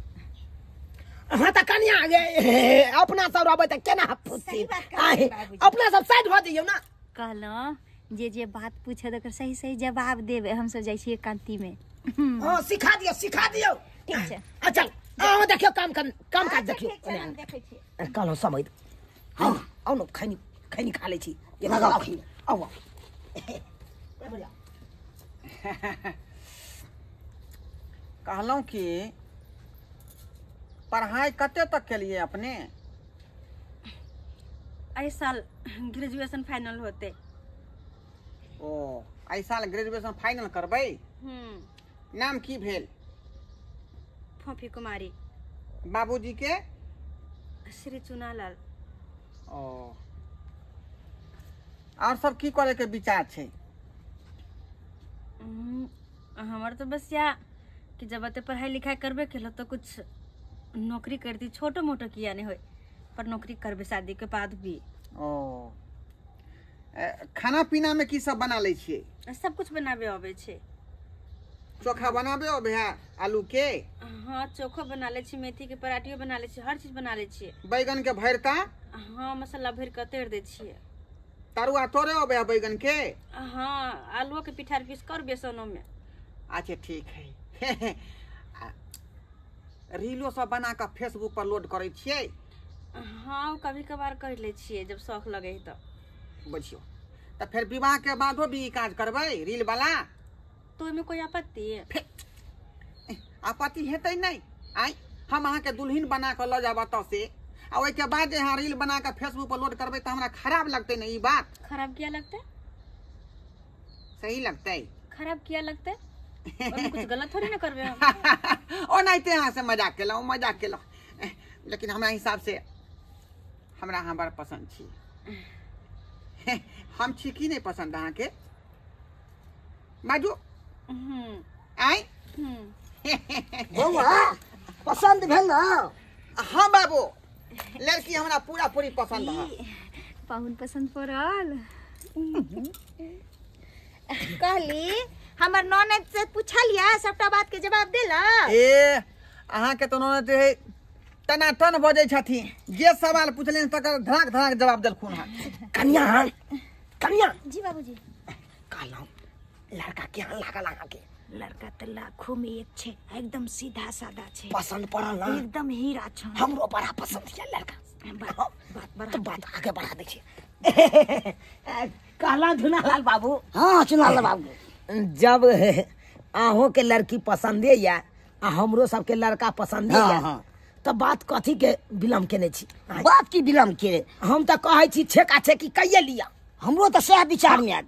हाँ तऽ कनिया अपना सब रहबै तऽ केना पूछथिन? अपना सब साइड भऽ जइयौ ना। कहलहुँ जे जे बात पूछत ओकर सही सही जवाब देबै। हम सब जाइ छियै कांति में। हाँ सिखा दियौ सिखा दियौ। ठीक छै अच्छा अहाँ देखियौ काम काम काज देखियौ। देखै छियै। कहलहुँ समय हाँ आउ न खैनी खैनी खा लै छी। लगाउ आउ आउ। कहलहुँ कि पढ़ाई कते तक केलिए अपने? एहि साल ग्रेजुएशन फाइनल होते। ओ एहि साल ग्रेजुएशन फाइनल करबै? नाम की भेल? फोफी कुमारी। बाबूजी के? श्री चुनालाल। ओ और सब की करे के विचार छै? हमर तो बस या कि जब अते पढ़ाई लिखाई करबे केलो तो कुछ नौकरी करती, छोटो मोटो किया नहीं होय पर नौकरी करबे शादी के बाद भी। ओ खाना पीना में की सब बना लै छियै? सब कुछ बनाबे आबै छै। चोखा बनाबे आबै है आलू के? हाँ चोखो बना लै छी, मेथी के पराठियो बना लै छी, हर चीज बना लै छियै। बैगन के भरता? हाँ मसाला भरि के तोड़ि दै छियै। तरुआ तोड़े आबै है बैगन के? हाँ आलूओ के पिठार पीस कर बेसनो में। अच्छा ठीक है। रीलो सब बना कऽ फेसबुक पर लोड करै छियै? हाँ कभी कभार कर लै छियै जब शौक लगे है तो। बुझियौ तऽ फेर विवाह के बादो भी ई काज करबै रील वाला? तो ओहिमे कोई आपत्ति? आपत्ति हेतै नहि। आइ हम अहाँके दुल्हन बना कऽ लऽ जायब एतऽ से आ ओहिके बाद जे अहाँ रील बना कऽ फेसबुक पर लोड करबै तऽ हमरा खराब लगतै ने ई बात? खराब किया लगतै? सही लगतै। खराब किया लगतै? ओहिमे कुछ गलत थोड़ी ना करबै हम। ओनाहिते अहाँ से मजाक केलहुँ मजाक केलहुँ, लेकिन हमरा हिसाब से हमरा अहाँ बड़ पसन्द छी। हम छी की नहीं पसंद अहाँके? बाजू। आइ बौआ पसंद भेल ना? हाँ बाबू लड़की हमरा पूरा पूरी पसंद है। पाहुन पसंद पड़ल? कहली हमर ननद से पूछलिया सबटा बात के जवाब देला। ए अहाँ के तो ननद है टनाटन बजै छथिन, जे सवाल पूछलियनि तकर धड़ाक धड़ाक जवाब देलखुन हँ। कनिया कनिया। जी बाबूजी। कहलहुँ लड़का केहन लागल अहाँके? लड़का तो लाखों में एक छे, एकदम सीधा सादा छे। पसंद पड़ल ना? एकदम हीरा छे। हमरो बड़ा पसंद है लड़का। बात तो बात आगे बढ़ा दै छियै। कहला झुनालाल बाबू। हाँ चुनालाल बाबू, जब अहों के लड़की पसंदे या आ हमरो सबके लड़का पसंदे या तऽ बात कथी के विलम्ब केने छी? बात की विलम्ब के? हम तऽ कहै छी छेका छेकी कैये लिअ। हमरो तऽ सएह विचार में आयल,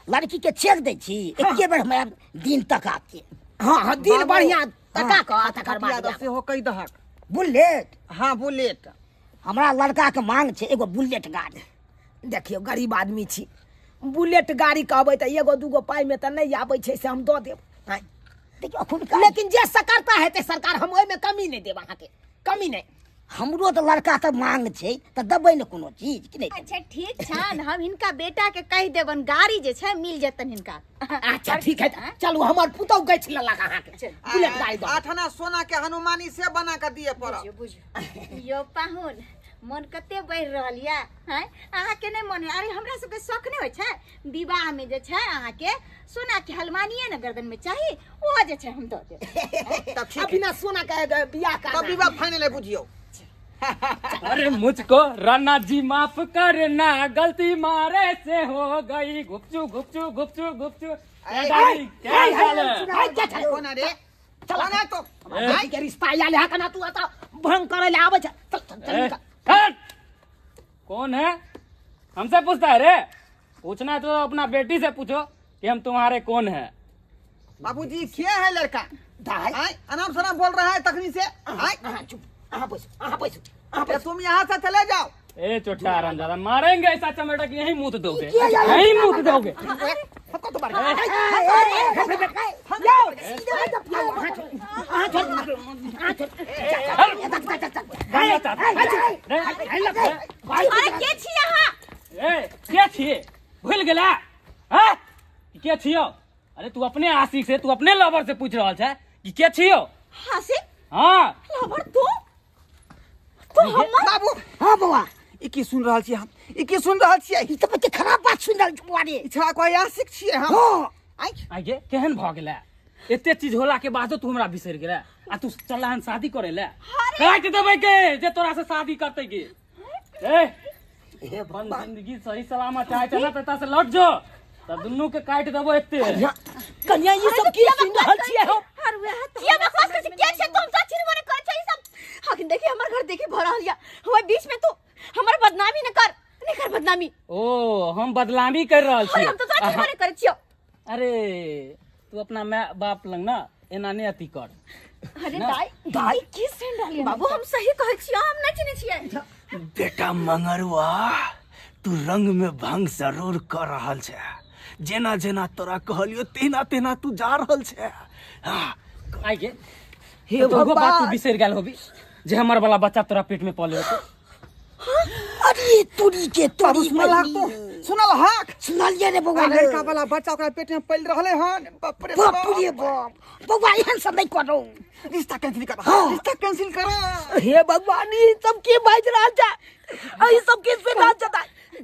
लड़की के छेक दै छी एके बेर हम दिन तक आके। हाँ हाँ दिन बढ़िया तका कऽ तकर बाद सेहो कहि दहक। बुलेट? हाँ बुलेट। हमरा लड़का के मांग छै एगो बुलेट गाड़ी। देखियौ गरीब आदमी छी, बुलेट गाड़ी कहबै तऽ एगो दूगो पाइ में तऽ नहि आबै छै, से हम दऽ देब। देखियौ अखुनका, लेकिन जे सकरता हेतै सरकार, हम ओहिमे कमी नहि देब अहाँके, कमी नहि। हमरो तऽ लड़का के मांग छै तऽ देबै ने कोनो चीज कि नहि? अच्छा ठीक छन, हम हिनका बेटा के कहि देबन गाड़ी जे छै मिल जेतन हिनका। अच्छा ठीक है, चलू हमर पुतहु गछि लेलक अहाँके बुलेट गाड़ी। 8 आना सोना के हनुमानी से बना के दिए पड़त। बुझियौ यो पाहुन, मन कते बढ़ि रहल यऽ हैं अहाँके? नहि मन है? अरे हमरा सबके शौक नहि होइ छै विवाह में जे छै अहाँके सोना के हलमानिये ने गर्दन में चाही, ओ जे छै हम दऽ देब। तब ठीक, बिना सोना के बियाह का तब विवाह फाइनल है बुझियौ। अरे मुझको राणा जी माफ करना, गलती मारे से हो गई, गुपचू गुपचू गुपचू गुपचू। क्या हाल है? कौन रे? चला ना तो भाई के रिश्ता आयल है कना तू आता भंग करे ले आबै छै। चल चल चल। कौन है? हमसे पूछता है रे? पूछना है तो अपना बेटी से पूछो कि हम तुम्हारे कौन है। बाबूजी क्या है लड़का? अनाम शनाम बोल रहा है तखनी से। चुप, अहाँ बैसू, अहाँ बैसू, अहाँ बैसू। तुम यहाँ से चले जाओ। ए चोटा हरामजादा, मारेंगे ऐसा चमेटा कि यहीं मुत दोगे, यहीं मुत दोगे। अरे के छी अहाँ? ए के छी? भूल गेला हैं के छियो? अरे तू अपने आशिक से, तू अपने लवर से पूछ रहल छै कि के छियो? आशिक? हाँ लवर तू? तो हमर बाबू। हाँ बौआ, ई की सुन रहल छी हम? ई की सुन रहल छियै? ई तऽ बच्चे खराब बात सुन रहल छी बौआ रे। ई छड़ा कहै आशिक छियै हम। हाँ आइ केहन भऽ गेलै? एते चीज होला के बादो तू हमरा बिसरि गेलै आ तू चलला हन शादी करे ले। काटि देबै के जे तोरा से शादी करतै के। ए अपन जिंदगी सही सलामत चाहे छै ना त एतऽ से लौट जो, त दुन्नू के काटि देबो एते। कन्या ई सब की सुन रहल छियै हम? किया बकवास करै छी? के छै तुम? सब चिन्हबो नहि करै छै ई सब। अखन देखी हमर घर देखी भऽ रहल या, हमर बीच में तू हमर बदनामी न कर, नहीं कर बदनामी। ओ हम बदनामी कर रहल छी? हम तो तोरा चिन्हबो नहि करै छियौ। अरे तू अपना my बाप लग ना एना नहि अथी कर। अरे दाई दाई की सुन रहल बाबू? हम सही कहै छियौ, हम नहि चिन्है छियै। बेटा मंगरुआ, तू रंग में भंग जरूर कर रहल छै। जेना जेना तोरा कहलियो तेना तेना तू जा रहल छै। हाँ आइ के हे भगवान, बात तू बिसरि गेल होबी जे हमर वाला बच्चा तोरा पेट में पले होतो। अरे तोरी के तोरी, सुनल हक तू? सुनल हक? सुनलिए रे बौआ, लड़का वाला बच्चा ओकरा पेट में पल रहले हन। बाप रे बाप रे बाप, बौआ एहन सब नहीं करो, रिश्ता कैंसिल कर, रिश्ता कैंसिल कर। हे भगवान, ई सब के बाजि रहल छै? ई सब के सुन रहल छै?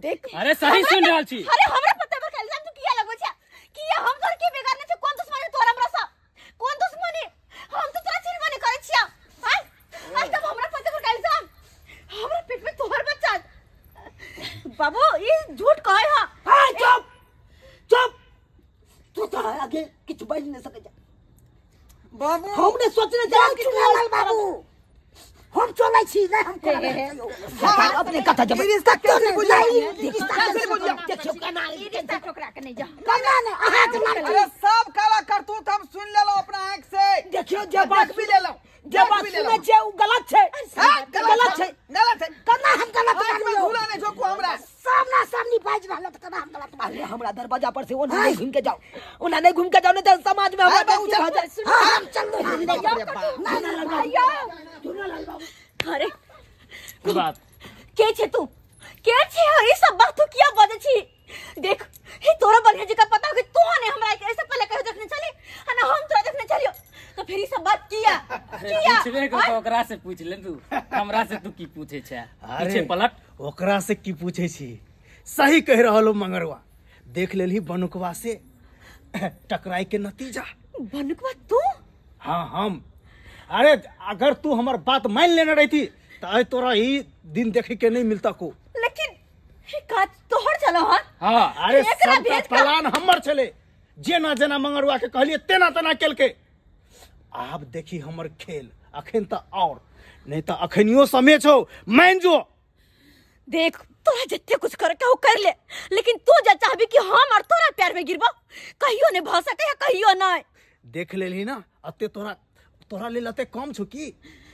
देख अरे सही सुन रहल छी। अरे हमरा पता पर इल्जाम तू किया लगबै छै? किया हम तोर के बेगाना छै? कोन दुश्मनी तोर हमरा सँ? कोन दुश्मनी? हम तो तोरा चिन्हबो नहि करै छियौ। हां आज तब हमरा पता पर इल्जाम, हमरा पेट में तोहर बच्चा। बाबू ई झूठ कहै ह। हां चुप चुप, तू तो आगे किछु बाजि नहि सकै छै बाबू। हम ने सोचने छलियै कि चुनालाल बाबू हम चलै छी, नहि हम कोना अपने कथा जब रिश्ता कैंसिल बुझाई, रिश्ता कैंसिल बुझाई। देखियौ केना ई रिश्ता ठोकरा के नहि जा, केना ने अहाँ के लड़की। अरे सब काला करतूत हम सुन लेलौ अपना आंख से। देखियौ जे बात भी लेलौ, जे बात सुनै छै उ गलत छै, गलत छै, गलत छै। केना हम गलत मानलियौ? झूला नहि झोकू हमरा सामना सामनी बाजि रहल त केना हम गलत मानलियौ? अरे हमरा दरवाजा पर से ओना नहीं घूम के जाओ, ओना नहीं घूम के जाओ, नहीं तो समाज में हमरा बेइज्जती भऽ जाए। हां हम चललौ, हम नहीं नहीं भैया। अरे की बात के छे तू? के छे? ई सब बात तू किया बजै छी? देख हे तोरा बढ़िया जगह पता हो कि तू ने हमरा ऐसे पहले कहियो देखने चली आ ना हम तोरा देखने चलियो, तो फिर ई सब बात किया किया? पूछबे को तो ओकरा से पूछ ले तू, हमरा से तू की पूछे छै? पीछे पलट, ओकरा से की पूछे छी? सही कह रहल हो मंगरुआ, देख लेलही बनुकवा से टकराई के नतीजा। बनुकवा तू? हाँ हम। अरे अगर तू हमर बात मान लेने रही तो आज तोरा ई दिन देखे के नहीं मिलता को। लेकिन काज तोहर चलो। हां हां अरे सब प्लान हमर छले, जेना जेना मंगरुआ के कहलिए तेना तेना केलके। आब देखी हमर खेल अखन त और नहीं तो अखनियो समय छौ मान जो। देख तोरा जते कुछ कर के हो कर ले, लेकिन तू जा चाहबी कि हम और तोरा प्यार में गिरबो कहियो नहीं भ सके है, कहियो नहीं। देख लेलही ना अते तोरा तोरा लेल अते कम छौ की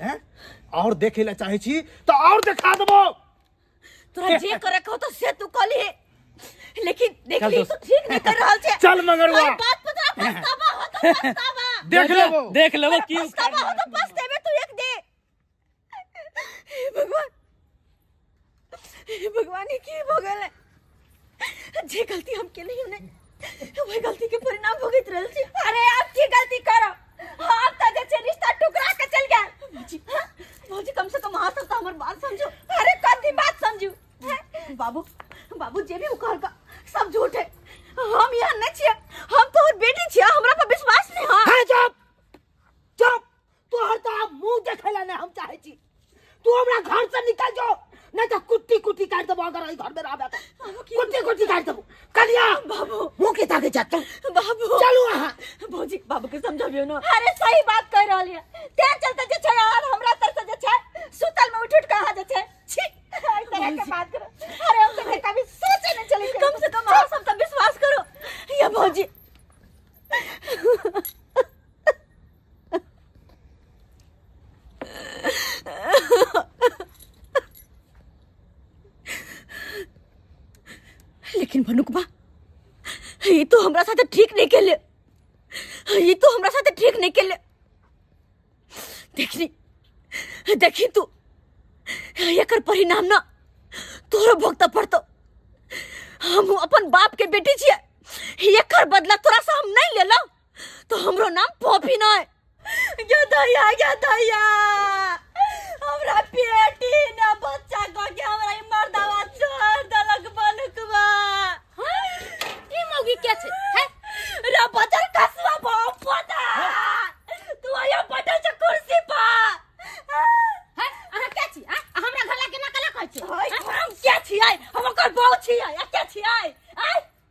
हैं, और देखे ला चाहे छी तो और देखा देबो। तोरा जे करे के हो तो से तू कली, लेकिन देख ली तो ठीक नहीं कर रहल छे। चल मगरवा बात पर तोरा पछतावा हो तो पछतावा, देख लेबो देख लेबो की पछतावा हो तो पछतेबे तू एक दे। भगवान भगवान की भ गेलै, जे गलती हम केली ने वही गलती के परिणाम भुगत रहल छी। अरे अब की गलती करो, हम त जे छै रिश्ता टुकरा के चल गेल। भौजी भौजी कम से कम अहाँ सब त हमर बात समझो। अरे कथी बात समझू बाबू, बाबू जे भी उ कहलका सब झूठ है, हम यहाँ नहीं छियै, हम तोहर बेटी छियै, हमरा पर विश्वास नहीं है। हां चुप चुप, तोहर त आब मुंह देखैला नहीं हम चाहै छी, तू हमरा घर से निकल जो नहीं तो कुट्टी कुट्टी काट देबो, अगर ई घर में रहबे त कुट्टी कुट्टी काट देबो। कलिया बाबू मुंह के ताके जा तू बाबू चलू अहाँ। भौजी बाबू के समझाबियो ना। अरे सही बात कह रहल है, ते चलते जे छै और हमरा तर से जे छै सुतल में उठ उठ के अहाँ जे छै छी एहि तरह के बात करो। अरे हम त कभी सोचे नहीं चली, कम से कम अहाँ सब त विश्वास करो या भौजी। लेकिन भनुकबा ये तो हमरा साथे ठीक नहीं केले, ये तो हमरा साथे ठीक नहीं केले। देखनी देखी तू एकर परिणाम ना तोरो भोगता पड़तो। हम अपन बाप के बेटी छियै, एकर बदला तोरा से हम नहीं लेलो तो हमरो नाम पॉपी ना है। गे दैया गे दैया हमरा बेटी ना बच्चा के हमरा ई मर्दावा छोड़ देलक बनुकबा। ई मौगी के छै हैं रे बचल कसवा बाप पोता, तू आया बैठल छ कुर्सी पर हैं। अहाँ के छी हैं, हमरा घर ला केना कला कहै छी? हम के छी आई, हम ओकर बहू छी आई, के छी आई?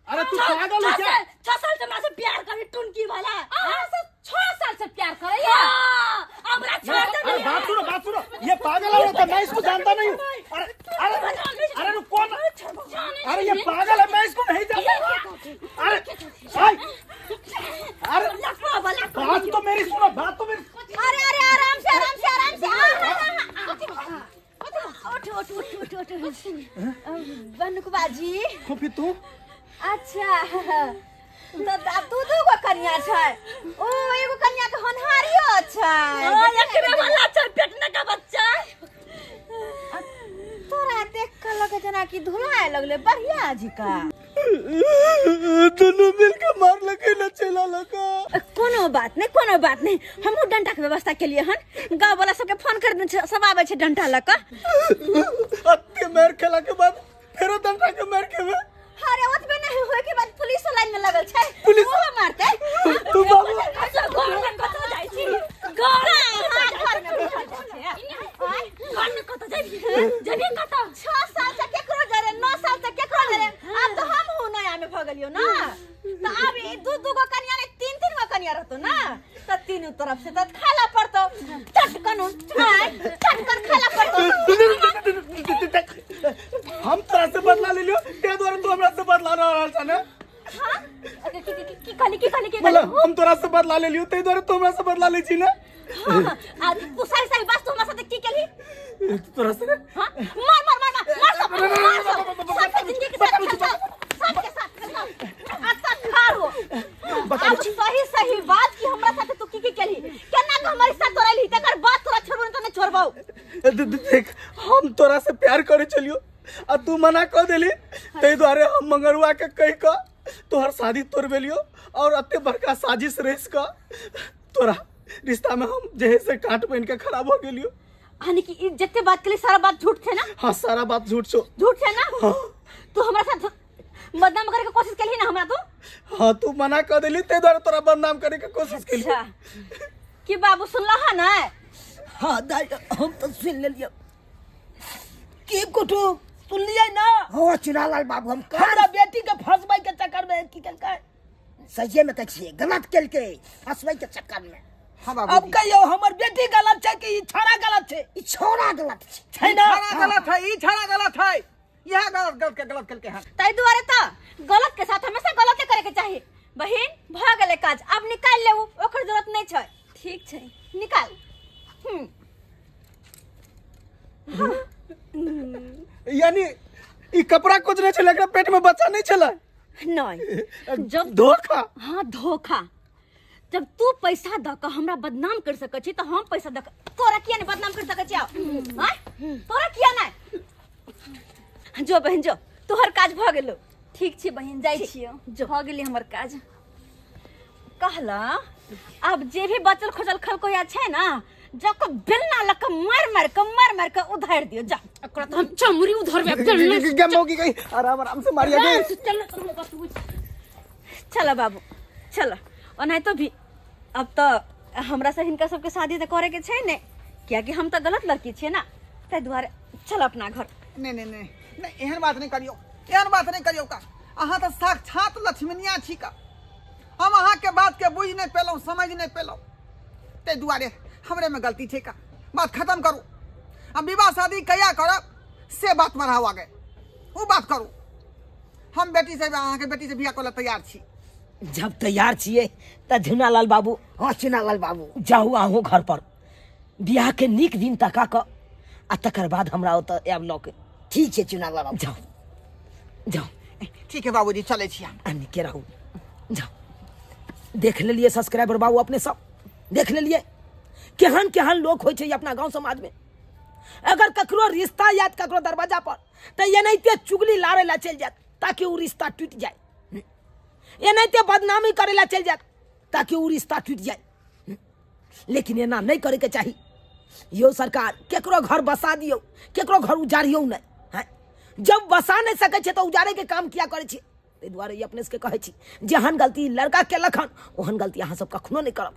अरे तू पागल हो क्या? 6 साल से हमरा से प्यार करे टुनकी वाला, अहाँ से 6 साल से प्यार करे या हमरा छोड़ दे। अरे बात सुनो बात सुनो, ये पागल औरत है, मैं इसको जानता नहीं हूँ। अरे अरे अरे रुक, कौन? अरे ये पागल है, मैं इसको नहीं जानता। अरे अरे बात तो मेरी सुनो, बात तो मेरी। अरे अरे आराम से आराम से आराम से, उठ उठ उठ उठ उठ बनुकबा जी। खोपी तू? अच्छा तो अब दू दू गो कन्या छै, ओ एगो कन्या के होनहारियो छै, ओ एकरे वाला छै पेटना का बच्चा। तोरा देख के लगे जना कि धुलाए लगले बढ़िया झिका। दोनों मिल के मार लगे ना चला लगा। कोनो बात नहीं कोनो बात नहीं, हमहू डंडा के व्यवस्था के लिए हन, गांव वाला सबके फोन कर दे, सब आवे छै डंडा लक। अत्ते मार खेला के बाद फेरो डंडा के मार खेबे? अरे ओतबे नहीं होय के बाद पुलिस लाइन में लगल छै, पुलिस ओहो मारते। तू बाबू घर में कत जाय छी, घर घर में घर में कत जाय जबी कत 6 साल से केकरो जरे 9 साल से केकरो जरे, अब तो हम हूं नया में भ गेलियो ना, तो अब ई दू दू गो कन्या ने तीन तीन गो कन्या रहतो ना, त तीनों तरफ से त खाला पड़तो चटकन चटकन खाला पड़तो। हम तोरा से बदला ले लियो ते द्वारा तू हमरा से बदला ना रहल छ ना? हां की कहली की कहली की मतलब हम तोरा से बदला ले लियो ते द्वारा तू हमरा से बदला ले छी ना? हां आ तू सारी सारी बात तू हमरा साथे की केली? तोरा से हां मार मार मार मार सब मार सब सब जिंदगी के साथ सब के साथ अच्छा खार हो। अब सही सही बात की हमरा साथे तू की की केली, केना के हमर साथ तोरा ली तकर बात तोरा छोड़बो त न छोड़बौ। देख हम तोरा से प्यार करे चलियो आ तू मना कर देली, तै द्वारे हम मंगरुआ के कह के तोहर शादी तोड़बेलियो और अते बड़का साजिश रच के तोरा रिश्ता में हम जे से काट बन के खराब हो गेलियो। यानी कि ई जत्ते बात के लिए सारा बात झूठ थे ना? हां सारा बात झूठ छो, झूठ है ना? हाँ। तू हमरा साथ बदनाम करे के कोशिश केली ना हमरा तू? हां तू मना कर देली ते द्वारे तोरा बदनाम करे के कोशिश केली। अच्छा कि बाबू सुनला है ना? हां दाई हम तो सुन लेलियो। की कुटु सुन लिया ना? हो चिरालाल बाबू हम हमरा बेटी के फंसबै के चक्कर में की केलकै? सही में कहै छियै गलत केलकै फंसबै के चक्कर में। अब कहियो हमर बेटी गलत छै कि ई छोरा गलत छै? ई छोरा गलत छै ना, गलत है, ई छोरा गलत है, यह गलत गलत के गलत करके हां। ताई दुआरे त गलत के साथ हमेशा गलते करे के चाहिए। बहिन भ गेलै काज, अब निकाल लेबू, ओकर जरूरत नहीं छै। ठीक छै, निकाल। यानी ई कपड़ा कुछ नहीं छले, एकरा पेट में बच्चा नहीं छले। नहीं, जब धोखा। हाँ धोखा। जब तू पैसा द के हमरा बदनाम कर सकै छी त हम पैसा द के तोरा किया नहीं बदनाम कर सकै छी? हां तोरा किया नहीं? जो बहन जो, तोहर काज भ गेलो। ठीक छै बहिन, जाइ छियो, भ गेलै हमर काज। कहला अब जे भी बचल खोचल खलकोया छै ना, जको बेलना लक मार मार के मार मार के उधार दियो। जा एकरा त हम चमरी उधरबे, बेलना गेम होगी गई। आराम आराम से मारिया गई। चल चल बाबू चल। ओनाहितो तो भी अब तो हमरा से हिनका सबके शादी त करे के छै ने, कियाकि हम त गलत लड़की छियै ना, ताहि दुआरे चल अपना घर। नहीं नहीं नहीं नहीं, एहन बात नहीं करियो, एहन बात नहीं करियो का। अहाँ त साक्षात लक्ष्मीनिया छी का। हम अहाँ के बात के बुझ नहीं पेलहुँ, समझ नहीं पेलहुँ, ताहि दुआरे हमरे में गलती छै का। बात खत्म करू, हम विवाह शादी कहिया करब से बात बढ़ाओ आगे, वो बात करू। हम बेटी से, अहाँ के बेटी से बियाह करे तैयार छी। जब तैयार छियै त झुनालाल बाबू। हाँ चुनालाल बाबू, जाऊ अहूँ घर पर बियाह के नीक दिन तका क आ तकर बाद हमरा ओतऽ आयब लऽ के। ठीक छै चुनालाल बाबू, जाओ जाओ। ठीक है बाबूजी, चलै छी हम। आ नीके रहू, जाओ। देख लेलियै सब्सक्राइबर बाबू, अपने सब देख लेलियै केहन केहन लोक होइ छै अपना गाँव समाज में। अगर ककरो रिश्ता आयत ककरो दरवाजा पर त एनाहिते चुगली लाड़े ला चलि जायत ताकि ओ रिश्ता टूटि जाए, एनाहिते बदनामी करे ला चलि जायत ताकि ओ रिश्ता टूटि जाए। लेकिन एना नहीं करे के चाही। यो सरकार, केकरो घर बसा दियौ, केकरो घर उजारियौ नहीं। हैं, जब बसा नहीं सकै छै तो उजारे के काम किया करै छै। ताहि दुआरे ई अपने सबके कहै छी, जेहन गलती लड़का केलक हन ओहन गलती अहाँ सब कखनो नहीं करब।